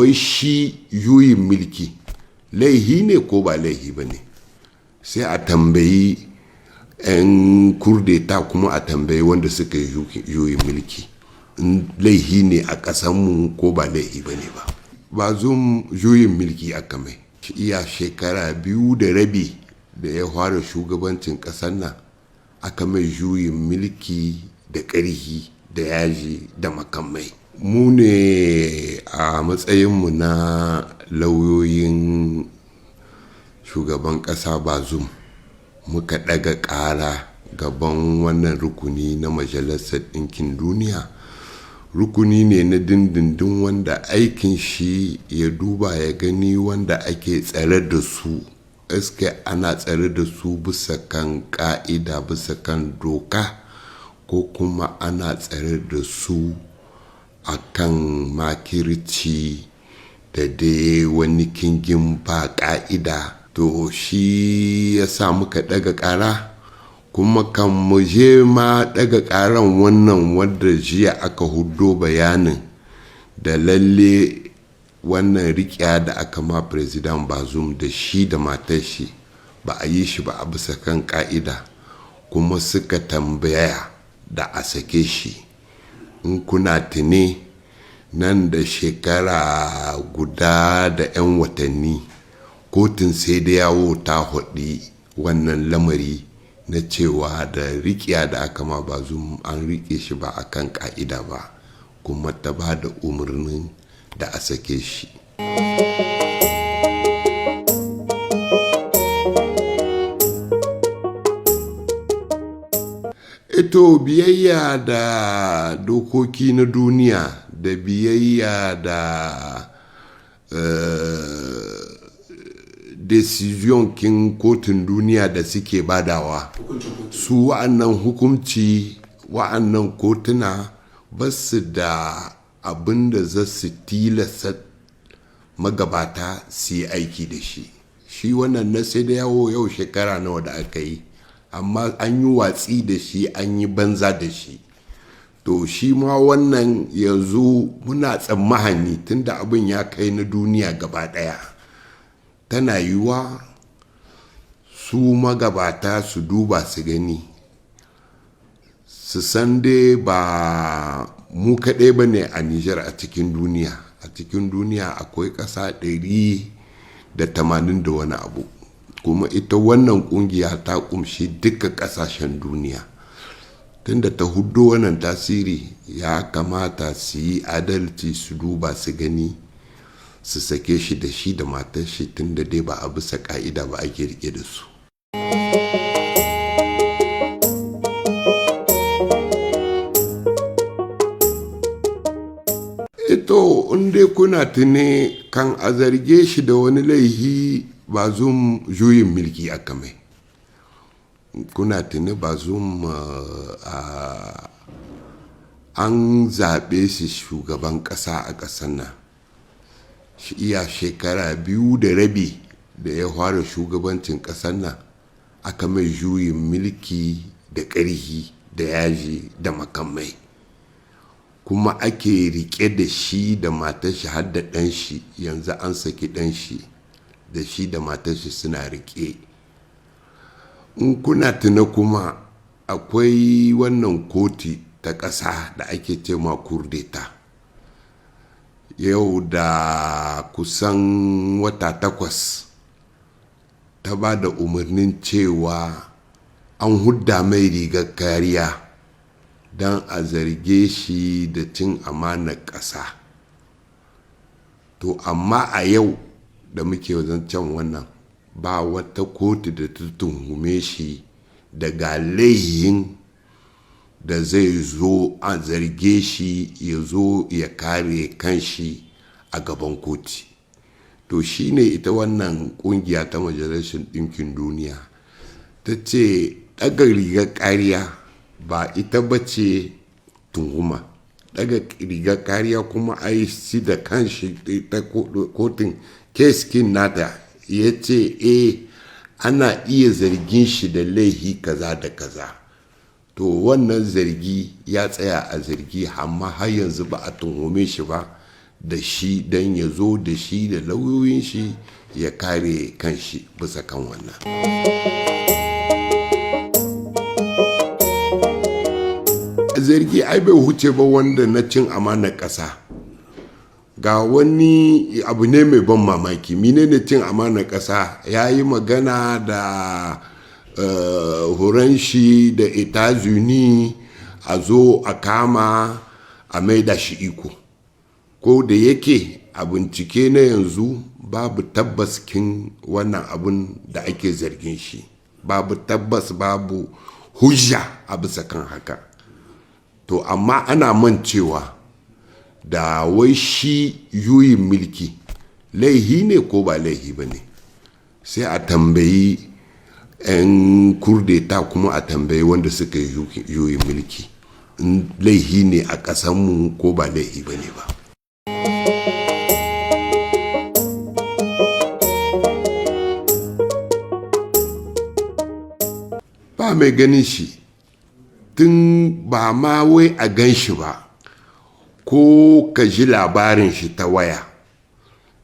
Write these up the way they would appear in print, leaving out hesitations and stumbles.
Wai shi juyin mulki laihi ne ko ba laihi ba ne? Sai a tambayi 'yan kurdeta, kuma a tambayi wanda suka yi juyin mulki, laihi ne a ƙasanmu ko ba laihi ba ne ba? Bazoum juyin mulki aka mai. Iya shekara 2.5 da ya fara shugabancin ƙasar nan aka mai juyin mulki da ƙarhi da yaji da makamai. Mu ne a matsayinmu na lauyoyin shugaban ƙasa Bazoum muka ɗaga ƙara gaban wannan rukuni na Majalisar Ɗinkin Duniya. Rukuni ne na dindindin wanda aikin shi ya duba ya gani wanda ake tsare da su eske ana tsare da su bisa kan ka'ida, bisa kan doka, ko kuma ana tsare da su a kan makirci da dai wani kingin ba ka'ida. To, shi ya sa muka ɗaga ƙara. Kuma kan mu je ma ɗaga ƙaran wannan, wadda jiya aka hudo bayanin da lalle wannan riƙiya da aka ma President Bazoum da shi da matar shi ba a yi shi ba a bisa kan ƙa'ida, kuma suka tambaya da a sake shi. In kuna tune, nan da shekara guda da 'yan watanni kotun CEDEAO ta haɗi wannan lamari na cewa da riƙiya da aka ma Bazoum an riƙe shi ba a kan ƙa'ida ba, kuma ta ba da umarnin da a sake shi. Ito biyayya da dokoki na duniya da biyayya da decision kin kotun duniya da suke badawa, su wa'annan hukunci, wa'annan kotuna ba su da abin da za su tilasta magabata su yi aiki da shi. Shi wannan na sai da yawo yau shekara nawa da aka yi, amma an yi watsi da shi, an yi banza da shi. To, shi ma wannan yanzu muna tsammahani, tunda abin ya kai na duniya gaba ɗaya, tana yiwuwa su magabata su duba su gani, su san dai ba mu kaɗai ba ne a Nijar a cikin duniya. A cikin duniya akwai ƙasa 180 da wani abu, kuma ita wannan ƙungiya ta ƙumshi duka ƙasashen duniya. Tunda ta hudo wannan tasiri, ya kamata su yi adalci, su duba su gani, su sake shi da shi da matar shi, tunda dai ba a bisa ka'ida ba ake rike da su. Ito in dai kuna tune, kan a zarge shi da wani laihi, Bazoum juyin mulki aka mai. Kuna tuni Bazoum an zaɓe shi shugaban ƙasa a ƙasar nan. Shi iya shekara 2.5 da ya fara shugabancin ƙasar nan aka mai juyin mulki da ƙarhi da yaji da makamai, kuma ake rike da shi da matar shi har da ɗan shi. Yanzu an saki ɗan shi, da shi da matar shi suna rike. In kuna tuna kuma, akwai wannan koti ta ƙasa da ake ce ma kurdeta. Yau da kusan wata 8 ta ba da umarnin cewa an hudda mai rigar kariya don a zarge shi da cin amanar ƙasa. To, amma a yau da muke zancen wannan, ba wata kotu da ta tuhume shi daga laihin da zai zo a zarge shi, ya zo ya kare kanshi a gaban koti. To, shine ita wannan kungiya ta Majalisar Ɗinkin Duniya ta ce ɗaga rigar kariya ba ita ba ce tuhuma. Ɗaga rigar kariya kuma ai shi da kanshi ta kotun keskin nata ya ce eh, ana iya zargin shi da laihi kaza da kaza. To, wannan zargi ya tsaya a zargi, amma har yanzu ba a tuhume shi ba. da shi don ya zo da shi da lauyoyin shi ya kare kanshi bisa kan wannan. Zargi ai bai huce ba wanda na cin amanar ƙasa. Ga wani abu ne mai ban mamaki, menene cin amanar ƙasa? Ya yi magana da horon shi da Etats-Unis a zo a kama a maida shi iko. Ko da yake a bincike na yanzu babu tabbas kin wannan abun da ake zargin shi, babu tabbas, babu hujja a bisa kan haka. To amma ana mancewa da wai shi juyin mulki laihi ne ko ba laihi ba ne. Sai a tambayi 'yan kurdeta, kuma a tambayi wanda suka yi juyin mulki, in laihi ne a ƙasanmu ko ba laihi ba ne ba. Ba mai ganin shi, tun ba ma wai a gan shi ba ko ka ji labarin shi ta waya.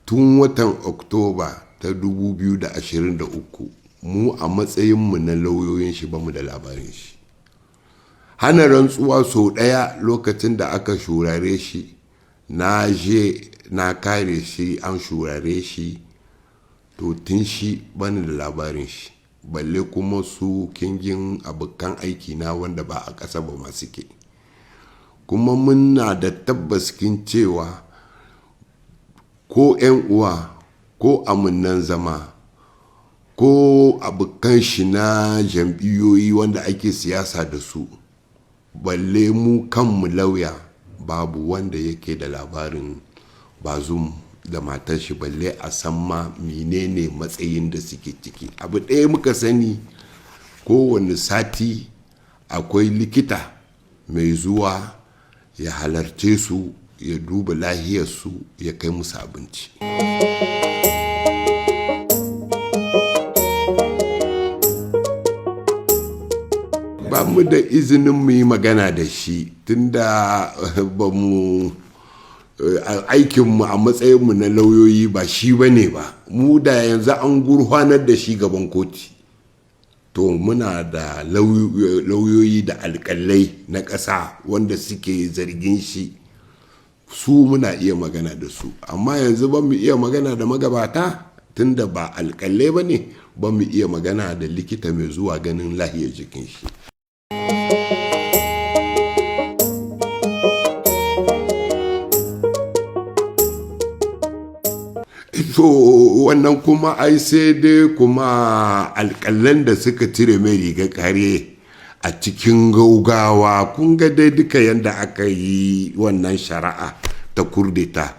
Tun watan Oktoba ta 2023, mu a matsayinmu na lauyoyin shi ba mu da labarin shi. Hana rantsuwa sau ɗaya lokacin da aka shurare shi, na je na kare shi, an shurare shi, to tun shi bani da labarin shi, balle kuma su kingin abokan aiki na wanda ba a ƙasa ba ma suke. Kuma muna da tabbas kin cewa ko 'yan uwa ko amunnan zama ko abokan shi na jam'iyyoyi wanda ake siyasa da su, balle mu kanmu lauya, babu wanda yake da labarin Bazum da matar shi, balle a san ma menene matsayin da suke ciki. Abu ɗaya muka sani, kowane sati akwai likita mai zuwa ya halarce su, ya duba lahiyarsu, ya kai musu abinci. Ba mu da izinin mu yi magana da shi, tunda ba mu aikinmu a matsayinmu na lauyoyi ba shi ba ne ba. Mu da yanzu an gurfanar da shi gaban koti. To muna da lauyoyi da alƙalai na ƙasa wanda suke zargin shi, su muna iya magana da su. Amma yanzu ba mu iya magana da magabata, tunda ba alƙalai ba ne, ba mu iya magana da likita mai zuwa ganin lahiyar jikin shi. To wannan kuma ai sai dai kuma alƙalan da suka cire mai riga kare a cikin gaugawa. Kun ga dai duka yadda aka yi wannan shari'a ta kurdeta.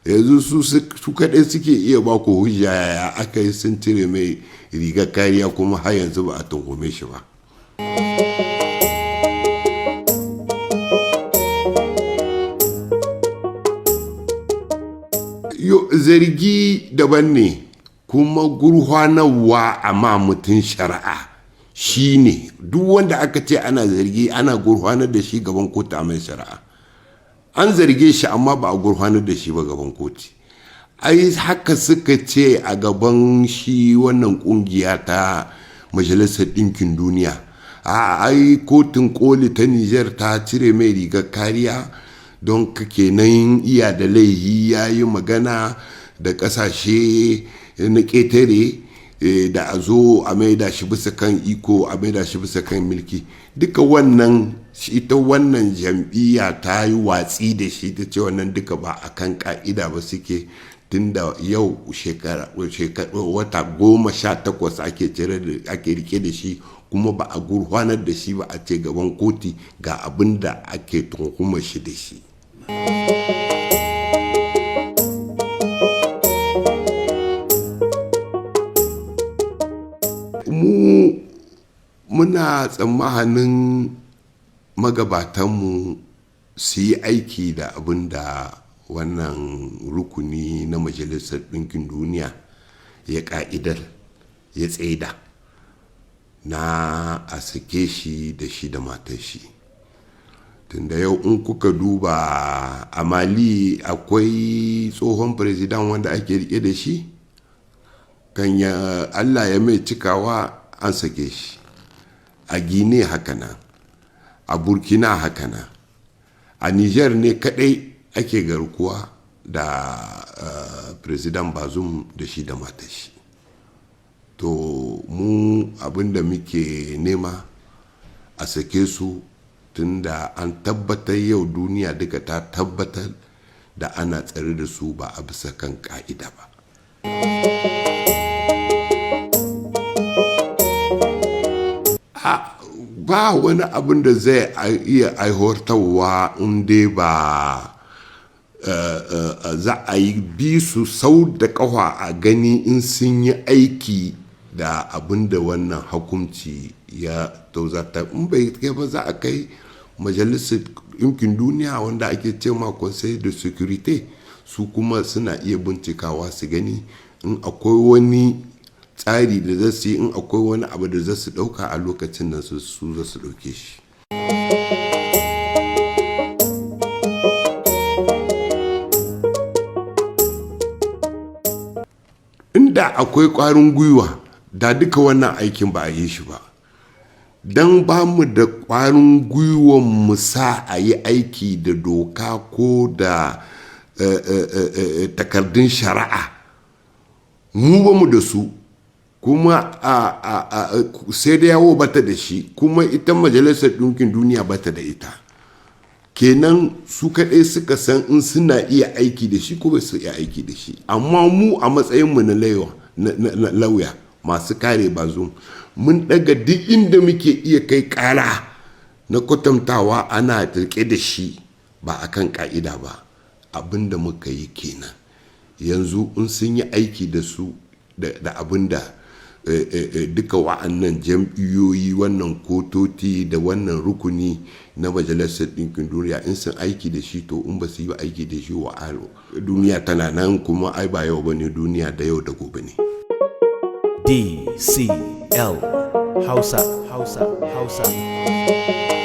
Yanzu su kaɗai suke iya ba ku hujja yaya aka yi sun cire mai riga kariya kuma har yanzu ba a tungume shi ba. Yo, zargi daban ne, kuma gurfanarwa a ma mutum shari'a shi ne. Duk wanda aka ce ana zargi, ana gurfanar da shi gaban kotu a mai shari'a. An zarge shi amma ba a gurfanar da shi ba gaban kotu. Ai haka suka ce a gaban shi wannan kungiya ta Majalisar Ɗinkin Duniya, a ai kotun koli ta Nijar ta cire mai rigar kariya, don kenan iya da laihi, ya yi magana da ƙasashe na ƙetare da a zo a maida shi bisa kan iko, a maida shi bisa kan mulki. Duka wannan ita wannan jam'iyya ta yi watsi da shi, ta ce wannan duka ba a kan ka'ida ba suke, tunda yau shekara wata 18 ake ake rike da shi, kuma ba a gurfanar da shi ba a ce gaban koti ga abin da ake tuhumar shi da shi. Mu muna tsammanin magabatanmu su yi aiki da abin da wannan rukuni na Majalisar Ɗinkin Duniya ya ƙa'idar ya tsaida na a sake shi da shi da matar shi. Tunda yau in kuka duba a Mali, akwai tsohon president wanda ake rike da shi, kan ya Allah ya mai cikawa an sake shi. A Guinea haka nan, a Burkina haka nan, a Niger ne kadai ake garkuwa da President Bazoum da shi da matashi. To, mu abinda muke nema, a sake su, tunda an tabbatar yau duniya duka ta tabbatar da ana tsare da su ba a bisa kan ka'ida ba. Ba wani abin da zai iya aiwatarwa in dai ba za a yi bi su sau da ƙafa a gani in sun yi aiki da abin da wannan hukunci ya tozarta. In bai kai ba, za a kai Majalisar Ɗinkin Duniya wanda ake ce ma Conseil de Sécurité. Su kuma suna iya bincikawa su gani in akwai wani tsari da za su yi, in akwai wani abu da za su ɗauka a lokacin nan, su za su ɗauke shi. Inda akwai ƙwarin gwiwa, da duka wannan aikin ba a yi shi ba. Don ba mu da ƙwarin gwiwan mu sa a yi aiki da doka ko da takardun shari'a, mu ba mu da su, kuma sai da yawo bata da shi, kuma ita Majalisar Ɗinkin Duniya bata da ita. Kenan su kaɗai suka san in suna iya aiki da shi ko ba su iya aiki da shi. Amma mu a matsayinmu na lauya masu kare Bazoum, mun ɗaga duk inda muke iya kai ƙara na kwatantawa ana rike da shi ba a kan ƙa'ida ba. Abin da muka yi kenan. Yanzu in sun yi aiki da su da abin da duka wa'annan jam'iyyoyi, wannan kototi da wannan rukuni na Majalisar Ɗinkin Duniya, in sun aiki da shi, to, in ba su yi aiki da shi wa, duniya tana nan kuma. Ai ba yau ba ne, duniya da yau da gobe ne. DCL Hausa, Hausa, Hausa.